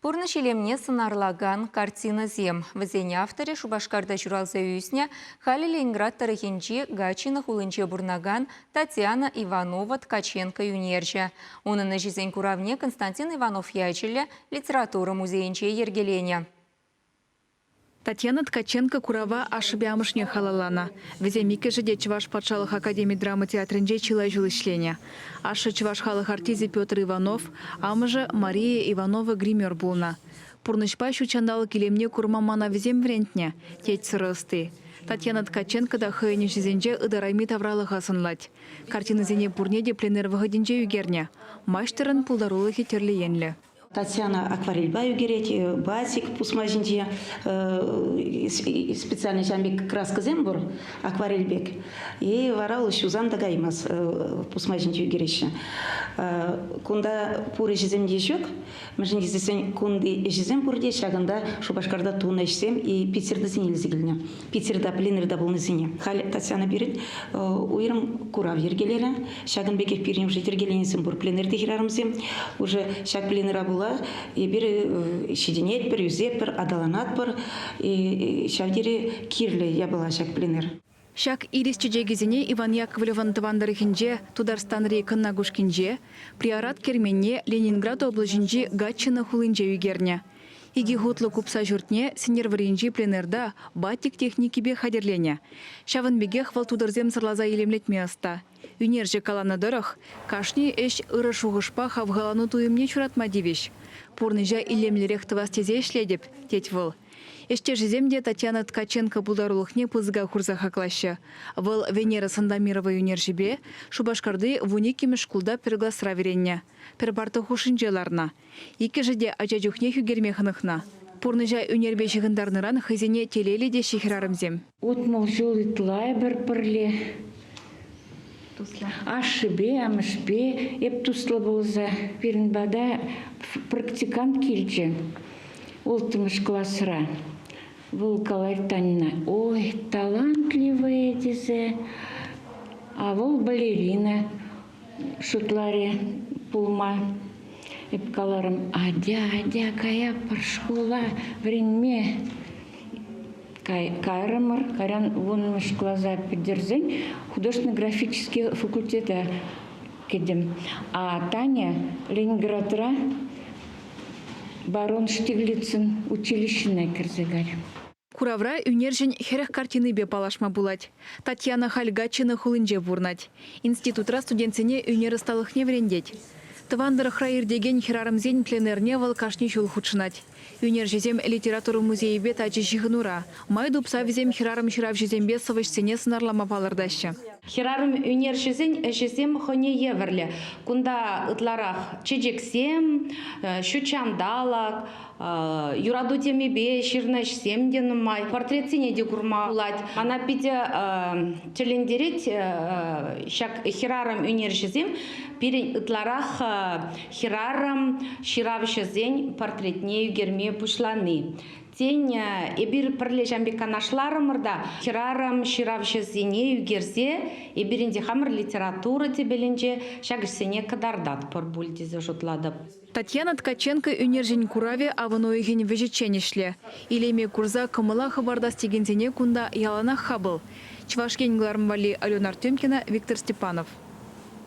Пурнӑҫ илемне сӑнарлакан картинӑсем. Вӗсен авторӗ Шупашкарта ҫуралса ӳснӗ, халӗ Ленинград тӑрӑхӗнчи Гатчино хулинче пурӑнакан Татьяна Иванова Ткаченко ӳнерҫӗ. Унӑн ӗҫӗсен куравне Константин Иванов ячӗллӗ литература музейӗнче йӗркеленӗ. Татьяна Ткаченко курава ашшӗпе амӑшне халалланӑ. Вӗсем иккӗшӗ те Чӑваш патшалӑх академи драма театрӗнче чылай ҫул ӗҫленӗ. Ашшӗ чӑваш халӑх артисчӗ Петр Иванов, амӑшӗ Мария Иванова гример пулнӑ. Пурнӑҫпа ҫут ҫанталӑк илемне курма мана вӗсем вӗрентнӗ, тет сӑрӑ ӑсти. Татьяна Ткаченко та хӑйӗн ӗҫӗсенче ытарайми тавралӑха сӑнлать. Картинӑсене пурне те пленэр вӑхӑтӗнче ӳкернӗ. Маҫтӑрӑн пултарулӑхӗ тӗрлӗ енлӗ. Татьяна акварельпа ӳкерет, батик пусма ҫинче специальный ҫавӑн пек краскӑсем пур, акварель пек. И вара вӑл ҫусан та каймасть, пусма ҫинче ӳкереҫҫӗ. Кунта пур ӗҫӗсем те ҫук. Мӗншӗн тесен кунти ӗҫӗсем пурте ҫакӑнта Шупашкарта тунӑ ӗҫсем и Питертисене илсе килнӗ. Питерта пленэрта пулнисене. Халь Татьяна пирӗн уйрӑм курав йӗркелерӗ. Ҫакӑн пекех пирӗн уже йӗркеленисем пур пленэрти хӗрарӑмсем. Уже ҫак пленэра пула эпир ҫитӗнетпӗр, ӳсетпӗр, аталанатпӑр. Ҫав тери кирлӗ япала ҫак пленэр. Ҫак ирис чечекӗсене Иван Яковлевӑн тӑван тӑрӑхӗнче, Тутарстанри Кӑнна Кушкинче, Приорат керменне Ленинград облаҫӗнчи Гатчино хулинче ӳкернӗ. Икӗ хутлӑ купса ҫуртне Сӗнтӗрвӑрринчи пленэрта батик техникипе хатӗрленӗ. Ҫавӑн пекех вӑл тутӑрсем сӑрласа илемлетме ӑста. Ӳнерҫӗ каланӑ тӑрӑх, кашни ӗҫ ырӑ шухӑшпа хавхалану туйӑмне ҫуратма тивӗҫ. Пурнӑҫа илемлӗрех тӑвас тесе ӗҫлетӗп, тет вӑл. Ӗҫтешӗсем те Татьяна Ткаченко пултарулӑхне пысӑка хурса хаклаҫҫӗ. Вӑл Венера Сандомирова ӳнерҫӗпе Шупашкарти вуниккӗмӗш шкулта пӗр класра вӗреннӗ, пӗр парта хушшинче ларнӑ. Иккӗшӗ те ача чухнех ӳкерме хӑнӑхнӑ. Пурнӑҫа ӳнерпе ҫыхӑнтарнӑран хӑйсене телейлӗ теҫҫӗ хӗрарӑмсем. 60 ҫул ытла эпир пӗрле. Ашшӗпе, амӑшпе эп туслӑ пулса пирӗн пата практикант килчӗ улттӑмӗш класра. Вӑл калать Таньӑна: «Ой, талантливая» тесе. А вӑл балерина шутларӗ пулма. Эп каларӑм: «Атя, атя, каятпӑр шкула вӗренме». Кайрӑмӑр. Кайран вуннӑмӗш класа пӗтерсен художественно-графический факультета кӗтӗм. А Таня Ленинградра барон Штиглицын училищине кӗрсе кайрӗ. Куравра ӳнерҫӗн 40 картинипе паллашма пулать. Татьяна халь Гатчино хулинче пурӑнать. Институтра студентсене ӳнер ӑсталӑхне вӗрентет. Тӑван тӑрӑхра иртекен хӗрарӑмсен пленэрне вӑл кашни ҫул хутшӑнать. Ӳнерҫӗсем литература музейӗпе тачӑ ҫыхӑнура. Май тупса вӗсем хӗрарӑм ҫыравҫӑсемпе сӑвӑҫсене сӑнарлама палӑртаҫҫӗ. Хӗрарӑм ӳнерҫӗсен ӗҫӗсем хӑйне евӗрлӗ. Кунта ытларах чечексем, ҫут ҫанталӑк, юрату темипе ҫырнӑ ӗҫсем те нумай. Портретсене те курма пулать. Мана питӗ тӗлӗнтерет ҫак хӗрарӑм ӳнерҫӗсем пирӗн ытларах хӗрарӑм ҫыравҫӑсен портретне ӳкерме пуҫлани. Тен, эпир пӗрле ҫавӑн пек канашларӑмӑр та хӗрарӑм ҫыравҫӑсене ӳкерсе эпир ӗнтӗ хамӑр литература тӗпелӗнче ҫак ӗҫсене кӑтартатпӑр пуль тесе шутлатӑп. Татьяна Ткаченко ӳнерҫӗн куравӗ авӑн уйӑхӗн вӗҫӗччен ӗҫлӗ. Илеме курса кӑмӑла хӑпартас текенсене кунта яланах хапӑл. Чӑваш Ен кӑларӑм валли Алена Артемкина, Виктор Степанов.